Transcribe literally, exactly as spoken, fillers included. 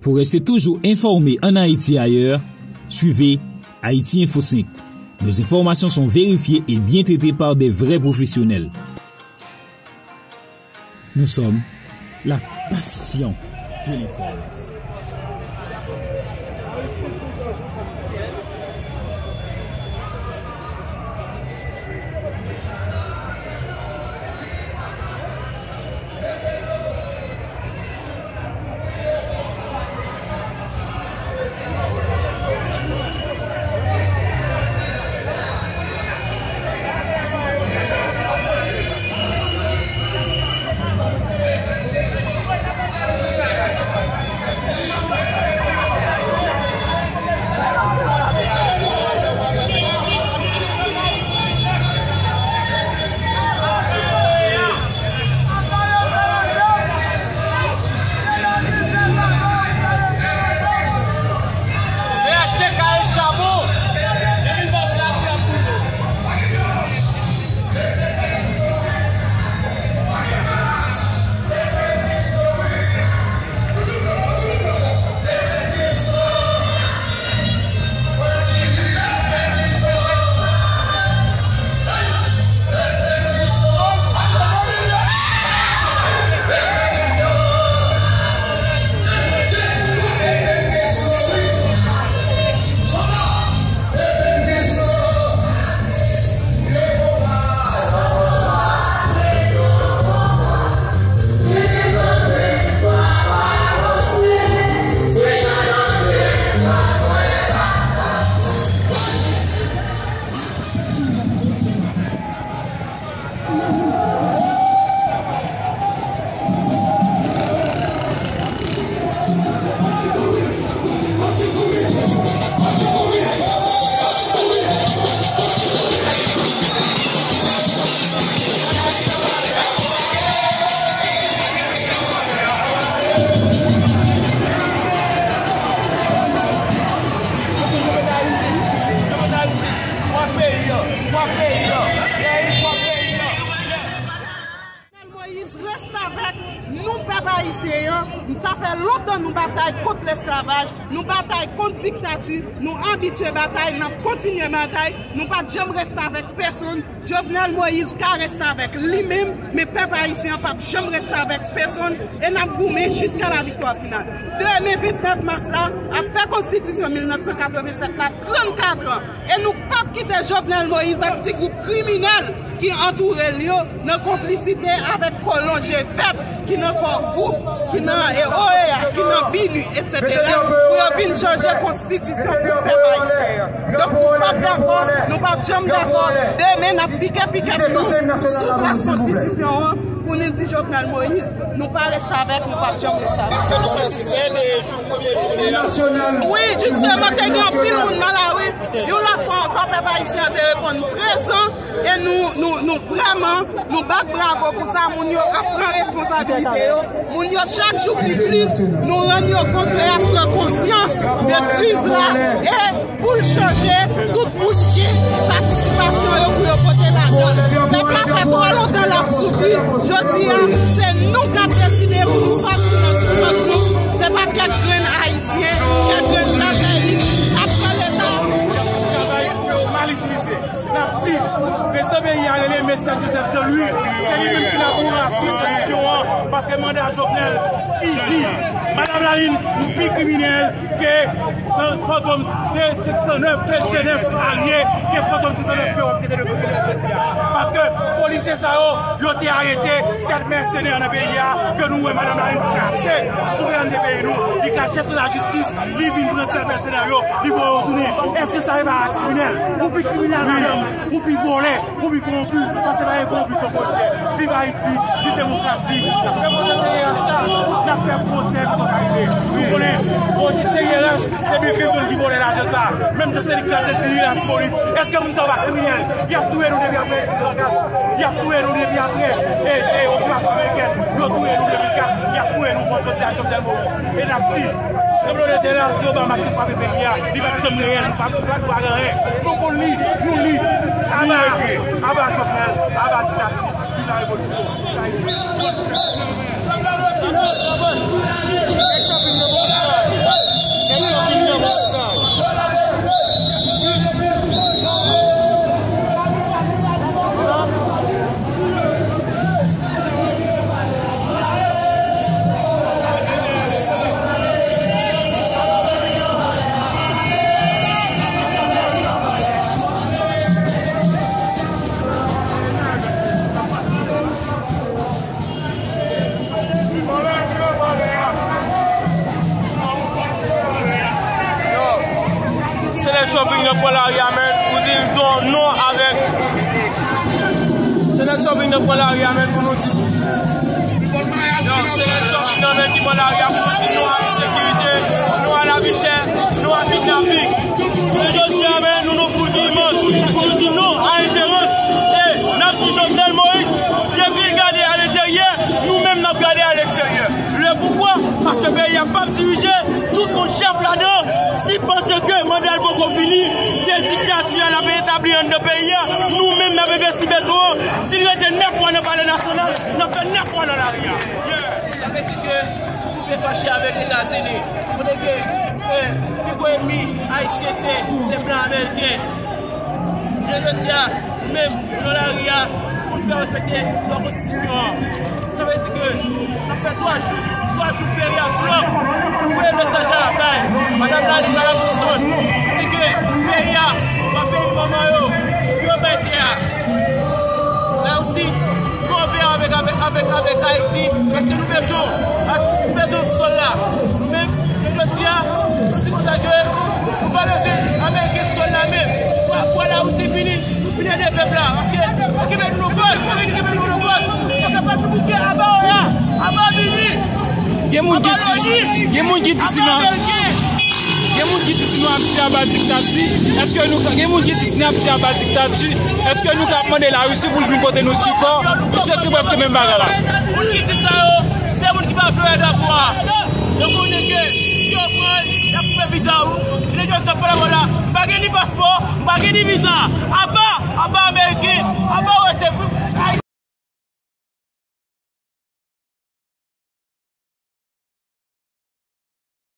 Pour rester toujours informé en Haïti et ailleurs, suivez Haïti Info cinq. Nos informations sont vérifiées et bien traitées par des vrais professionnels. Nous sommes la passion de l'information. Jovenel Moïse, restavèk, nou pèp ayisyen an, sa fè lontan nou batay kont lesklavaj, nou batay kont diktati, nou abitye batay, n ap kontinye batay, nou pa t janm restavèk pèsonn. Jovenel Moïse ka restavèk li menm, men pèp ayisyen an p ap janm restavèk pèsonn, e n ap goumen jiska laviktwa final. Demen vennèf mas la, ap fè konstitisyon mil nèf san katrevennsèt la, trannkat an, e nou p ap kite Jovenel Moïse ak ti gwoup kriminèl ki antoure l yo nan konplisite avèk kolon G vèt ki nan Core Group, ki nan, e, O E A, ki nan BINUH, etsetera, pou yo vin chanje konstitisyon pou pèp ayisyen an. Donk, nou p ap dakò, nou p ap janm dakò. Demen, n ap pike pikèt nou sou plas konstitisyon an pou nou di Jovenel Moïse, nou pa restavèk, nou p ap janm restavèk. Wi, jisteman, te gen anpil moun nan lari. Yon lòt fwa ankò, pèp ayisyen an te reponn prezan e nou, nou, nou vrèman, nou bat bravo pou sa. Moun yo ap pran responsabilite yo. Moun yo chak jou pi plis, nou rann yo kont ke y ap pran konsyans de kriz la e pou l chanje, tout moun gen patisipasyon yo pou yo pote ladan l. Pèp la fè twò lontan l ap soufri. Jodi a, se nou k ap deside pou nou sòti nan soufrans nou. Se pa kèk grenn Ayisyen, kèk grenn Jacques Hayes ap pran Leta. Travay pou yo mal itilize. N ap di, prezidan peyi a rele Mèt Joseph Jean Louis, se li menm ki la pou ranse tranzisyon an, paske manda Jovenel fini. Madanm Lalin, nou pi kriminèl ke Fantom, ke senk san nèf, ke G nèf alye, ke Fantom senk san nèf ke w ap trete de kriminèl jodi a. Paske polisye sa yo, yo te arete sèt mèsenè nan peyi a, ke nou wè Madanm Lalin kache souvènète peyi nou, li kache sou lajistis, li vin pran sèt mèsenè yo, li voye yo tounen. Èske sa se pa kriminèl? Ou pi kriminèl, madanm, ou pi vòlè, ou pi kowonpi, sa se pa yon kowonpi, se yon vòlè. Viv Ayiti, viv demokrasi. N ap fè pwosè Seyè Rasta, n ap fè pwosè Kòkayide. Nou konnen, Seyè Rasta, se Bill Clinton ki vòlè lajan sa. Menm jan se li kraze Diri Latibonit. Èske moun sa yo pa kriminèl? Y ap touye nou depi apre diz an. Y ap touye nou depi apre, e, e, okipasyon amerikèn. Yo touye nou de mil kat, y ap touye nou ankò jodi a, Jovenel Moïse. E n ap di, tranblemanntè la, se Obama ki frape peyi a, li pa t janm reyèl, nou pa, nou pa, nou pa gen anyen. Nou konn li, nou li. Aba, aba Jovenel, aba diktati, viv la revolisyon, viv Ayiti. Shopping nan pran lari a, men, pou di l non avèk. Se nèg Shopping nan pran lari a, men, pou nou di. Yo, se nèg Shopping nan, men, ki pran lari a pou nou di non a ensekirite, non a lavi chè, non a kidnaping. Se jodi a, men, nou, nou pou di non, pou nou di non a enjerans. E n ap di Jovenel Moïse, depi l gade a lenteryè, nou menm n ap gade a leksteryè. Le pouvwa, paske peyi a p ap dirije, tout moun chèf ladan. Si panse ke manda l poko fini, se diktati a n ap etabli anndan peyi a, nou menm n ap envesti beton an. Si l rete nèf mwa nan Palè Nasyonal, n ap fè nèf mwa nan lari a. Yeah. Sa vle di ke nou pe fache avèk Etazini. Kote ke, eh, pi gwo ènmi ayisyen se, se blan ameriken. Jounen jodi a, nou menm, nou nan lari a, pou n fè respekte lwa konstitisyon an. Sa vle di ke n ap fè twa jou, twa jou peyi a blòk. Voye mesaj la bay madanm Lali, madanm Suzanne, pou di ke peyi a, pa peyi manman yo, yo bay tè a. Larisi, kanpe avèk, avèk, avèk, avèk Ayiti, paske nou bezwen, nou bezwen sòl la. Nou menm, jounen jodi a, nou di konsa ke nou pa bezwen Ameriken sòl la menm. Fò, fò Larisi vini, pou vin ede pèp la, paske yo kenbe nou nan gòj, yo kenbe nou nan gòj. Yo kapab nou bouke anba oya, anba mini, Gen moun ki anba di, loni, gen moun ki di si anba nou, Ameriken. Gen moun ki di si nou ap viv anba diktati, èske nou ka, gen moun ki di si n ap viv anba diktati, èske nou ka ap mande Larisi pou l vin pote nou sipò, piske se prèske menm bagay la. Moun ki di sa yo, se moun ki pa vle wè drapo a. Yo konnen ke si yo pran l, y ap koupe viza ou. Jounen jodi a, pale la, m pa gen ni paspò, m pa gen ni viza. Apa, apa Ameriken, apa wè se